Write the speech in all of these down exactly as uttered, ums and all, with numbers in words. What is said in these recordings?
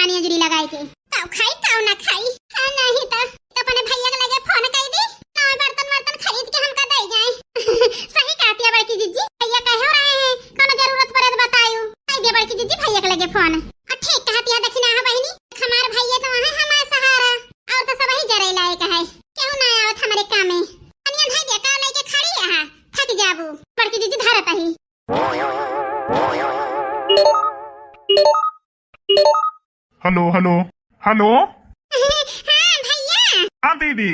पानी अजरी लगाई के। काउ खाई, काउ ना खाई। हाँ, नहीं तो, तो अपने भैया के लगे फोन कइ दी, नवा बर्तन वर्तन खरीद के हमका दे जाए। सही कहती है बड़की जिज्जी, भैया कहे हो रहे हैं, कौनो जरूरत पड़े तो बतायू। कइ दे बड़की जिज्जी भैया के लगे फोन। और ठीक कहती है, देखी ना, हाँ बहिनी, हमार भैया तो वहाँ हमार सहारा, और तो सब ही जरे लायक है, केहू ना आवत हमरे कामे। अनिया भाई देखा लेके खड़ी है, थक जाबू। बड़की जिज्जी धरत ही। हेलो, हेलो, हेलो। हाँ भैया। हाँ दीदी।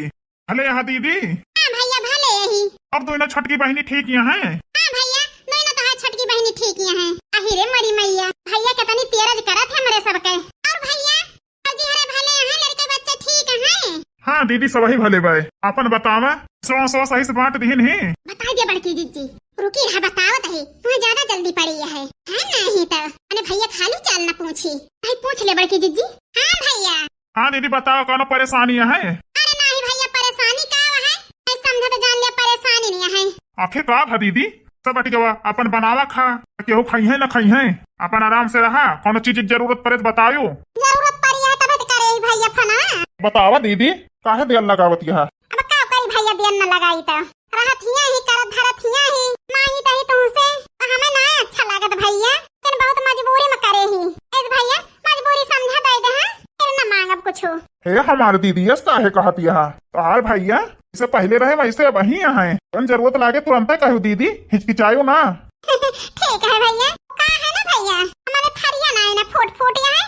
भले यहाँ दीदी। हाँ भैया, भले यही। अब दोनों छोटकी बहिनी ठीक यहाँ है? हाँ भैया, दोनों तो है छोटकी बहिनी ठीक यहाँ है। आही रे मोरी मैया, भैया कितनी तेरज करत है हमरे सबके। और भैया, जी हरे भले यहाँ, लड़के बच्चे ठीक हैं? हाँ दीदी, सबही भले बाय। अपन बतावा, सो सो सही से बांट दिहिन ही? बताई दे बड़की जिज्जी। रुकी रहा, बतावत है, तुम्हें ज्यादा जल्दी पड़ी है। है नहीं तो, अने भैया खाली चाल न पूछी। भाई पूछ ले बड़की जिज्जी। हाँ भैया। हाँ दीदी, बताओ, कौनो परेशानी है? अरे नहीं भैया, परेशानी का है? नहीं समझा तो जान लिया, परेशानी नहीं है। आखिर का भा दीदी? सब बटि गवा, अपन बनावा खा, केहू खइहे न खइहे, अपन आराम से रहा, कौनो चीज की जरूरत पड़े तो बतायो। जरूरत पड़ी है तबे तो करे ही भैया फोन। बतावा दीदी, काहे देर लगावत यहा? अब का करी भैया, देर न लगाई तो रहत हिया ही, करत धरत हिया ही, मांगी तही तुमसे, तो हमें ना अच्छा लागत भैया, लेकिन बहुत मजबूरी में करे ही। इस भैया मजबूरी समझा दे दे, हाँ? फिर न मांगब कुछ। हे हमार दीदी, यस काहे कहत यहा? तोहार भैया जैसे पहले रहे वैसे अब ही यहाँ है। जौन जरूरत लागे तुरंते कहू दीदी, हिचकिचायो ना। ठीक है भैया। का है ना भैया, हमारे थरिया ना है ना फूट फूट है,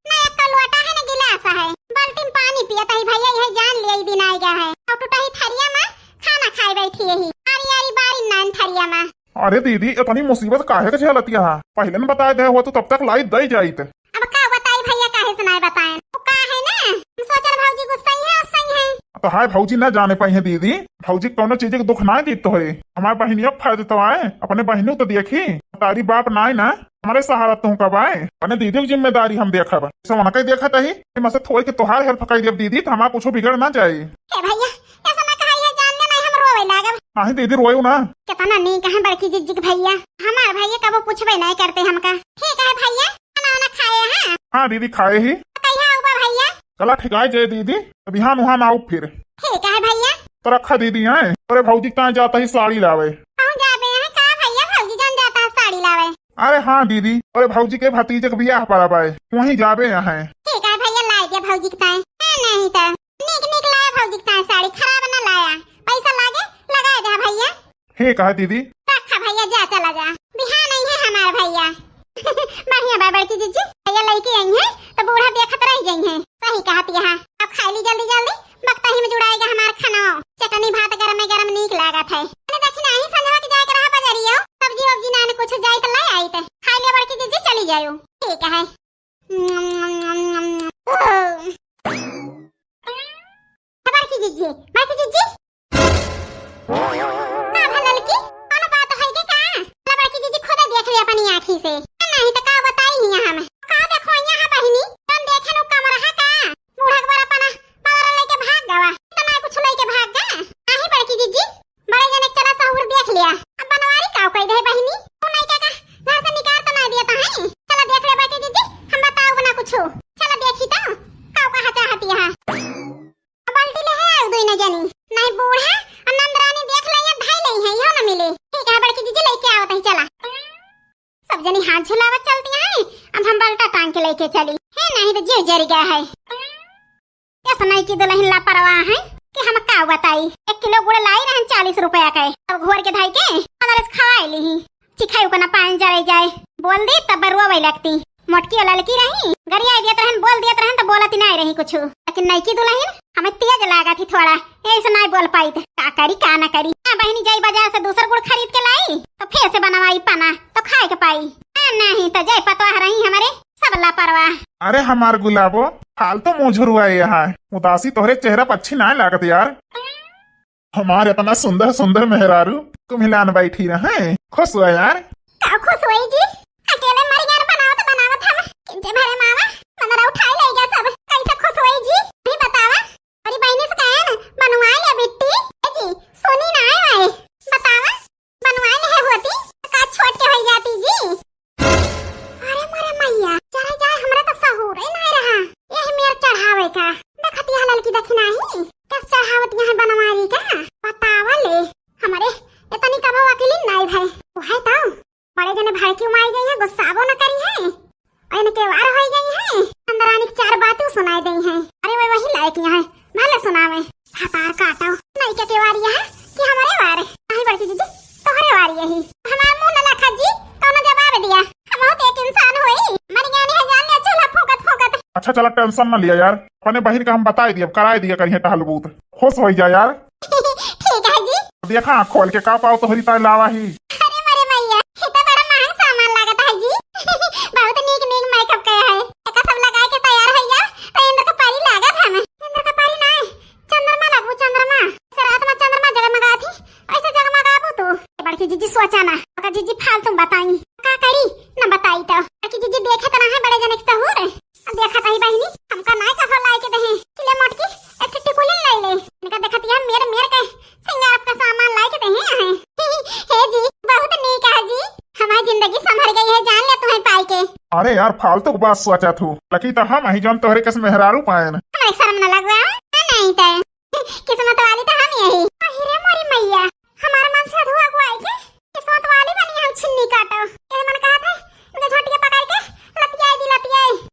ना एक लोटा है ना गिलास है। बाल्टी में पानी पियत है भैया, यह जान लिया ई दिन आएगा है। और टूटा ही थरिया में खाना खाए बैठी यही। आरी आरी बारी नान थरिया में। अरे दीदी, इतनी मुसीबत काहे के झेलत यहा? पहले न बताए दे हो तो तब तक लाई दई जाइत। अब का बताई भैया, काहे से नाय बताएन? वो का है ना, हम सोचल भौजी गुस्सा ही है, गुस्सा ही है। तो हाय भौजी ना जाने पाई है दीदी, भौजी कौनो चीज के दुख ना दीत होए। हमारे बहिनिया फर्ज तो आए, अपने बहिनू तो देखी, तारी बाप ना आए ना, हमारे सहारा तू कब आए? अपने दीदी की जिम्मेदारी हम देखब। ऐसे उनका ही देखत ही, मैं से थोड़ के तोहार हेल्प कर देब दीदी, तो हमारा कुछ बिगड़ ना जाए। ए भैया, ऐसा ना कहा, ये जान ले नहीं हम रोवे लागब। नहीं दीदी, रोयो ना। कितना नीक है बड़की जिज्जी के भैया, हमार भैया कबो पूछबे नहीं करते हमका। ठीक है भैया, खाना वाना खाए हैं? हाँ दीदी, खाए ही। कहिया आउबा भैया? कला ठिकाए जाए दीदी, बिहान उहान आउब फिर। ठीक है भैया। तो रखा दीदी, हैं? अरे भौजी ताए जाता ही साड़ी लावे। कहूँ जाबे हैं का भैया, भौजी जान जाता है साड़ी लावे? अरे हाँ दीदी, अरे भौजी के भतीजे के बियाह पड़ा बाए, वहीं जाबे हैं। ठीक है भैया, लाई दे भौजी के ताए। ए, नहीं तो नीक नीक लाया भौजी के ताए साड़ी, खराब न लाया। पैसा लागे, लगाए दे भैया। हे कहा दीदी। रखा भैया, जा चला जा, बिहान आई है हमार भैया। बढ़िया बा बड़की जिज्जी, भैया लइके आई है तो बूढ़ा देखत रह गई है। सही कहत यहा, अब खाई ली जल्दी जल्दी, बक्ता ही में जुड़ाएगा हमार खाना। चटनी भात गरमे गरम नीक लागत है। अरे देखी ना, ही संझवा के जाए के रहा बजरियो, सब्जी वब्जी ना कुछ जाइत ले आइत। खाई ले बड़की जिज्जी, चली जायो। ठीक है। बड़की जिज्जी, बड़की जिज्जी। का भा ललकी? कौनो बात है के का? ला बड़की जिज्जी खुदे देख ले अपनी आँखी से। नहीं तो का बताई हिया हम। का देखो हिया है बहिनी? तन देखे नु कमरा है का? बूढ़ा के बड़ा पना पावर लेके भाग गवा। इतना कुछ लेके भाग गा। नहीं बड़की जिज्जी, बड़े जने के चला सहूर देख लिया। अब बनवारी काव कह दे बहिनी, तू नहीं क्या का घर से निकाल तो ना दिया तो है। चला देख ले बड़की जिज्जी, हम बताओ ना कुछ। चला देखी तो काव कहा चाहती है। बाल्टी ले है दुई न जनी, नहीं बूढ़ा और नंदरानी देख ले या धाई ले है, यो न मिले। ठीक है बड़की जिज्जी, लेके आओ तही चला। सब जनी हाथ झुलावत चलती हैं, अब हम बल्टा टांग के लेके चली। हे नहीं तो जीव जरी गया है। ऐसा नहीं की दुल्हन लापरवाह है कि हम का बताई। एक किलो गुड़ लाई रहन चालीस रुपया के, अब घोर के धाई के बनारस खवाई ली। चिखाई को ना पान जरे जाए, बोल दी तब रोवे लगती। मोटकी और ललकी रही, गरिया दियत रहन, बोल दियत रहन तो बोलती नहीं रही कुछ। लेकिन नईकी दुल्हन हमें तेज लागा थी थोड़ा, ऐसे नहीं बोल पाई। तो का करी का ना करी। हाँ बहिनी, जाई बाजार से दूसर गुड़ खरीद के लाई तो फेर से बनवाई पाना तो खाए के पाई। हाँ, नहीं तो जाई पतवाह रही हमारे सब लापरवाह। अरे हमार गुलाबो, फालतू मुँह झुरवाए यहाँ, उदासी तोहरे चेहरा पर अच्छी ना लागत यार। हमार इतना सुंदर सुंदर मेहरारू कुम्हिलान बैठी रहे, खुश हुआ यार। का खुश हुई जी? अकेले मरियार बनावत बनावत हम किंचे भरे मावा मनरा उठाई ले गया सब। कैसे खुश हुई जी? नहीं बतावा। अरे बहनी से कहे ना, बनवाई ले बिट्टी। ए जी, सुनी ना आए आए। बतावा, बनवाई ले होती तो का छोट के हो जाती जी? अरे मोरे मैया, चला जाए, हमरा तो सहूर ही नहीं रहा। पार होइ गई है, चंद्रानी के चार बातों सुनाई दे हैं। अरे वह वही लायक यहाँ है, भले सुनावे। हतार काटो, नहीं के केवारी है कि हमारे वारे? नहीं बड़की जीजी, तोहरे वारी यही। हमार मुंह न लखा जी, कौनो जवाब दिया। हम बहुत एक इंसान होई, मर गया नहीं है जान ले चूल्हा फूकत फूकत। अच्छा चला, टेंशन न लिया यार, अपने बहिन का हम बताई दिया, कराई दिया करिए टहलबूत, खुश होइ जा यार। ठीक है जी। देखा, खोल के का पाओ तोहरी ताई लावा ही। अरे मरे मैया, ये तो बड़ा महंग सामान लागत है जी। बहुत नीक नीक मेकअप के है। एका सब लगाए के तैयार है यार, तो इंद्र का परी लागत हम। इंद्र का परी ना, चंद्रमा लगबू, चंद्रमा। से रात में चंद्रमा जगमगात ही, ऐसे जगमगाबू तू। बड़की जीजी सोचा ना, ओका जीजी फालतू बताई। का करी, न बताई तो। बड़की जीजी देखे तो ना है बड़े जने के सहूर। अब देखा ताही बहिनी, हमका नाय कहो लाए के दहे। कि ले मोटकी, एक ठो टिकुली लाई ले। इनका देखत यार मेर मेर के सिंगार का सामान लाए के दहे हैं। हे जी, बहुत नीक है जी। हमारी जिंदगी संभर गई है, जान ले तुम्हें पाई के। अरे यार, फालतू की बात सोचा थू। लकी तो हम ही जौन तोहरे कस मेहरारू पाएन। हमारे शर्म न लगवा, हाँ, नहीं तो। किस्मत वाली तो हम यही। अरे मोरी मैया,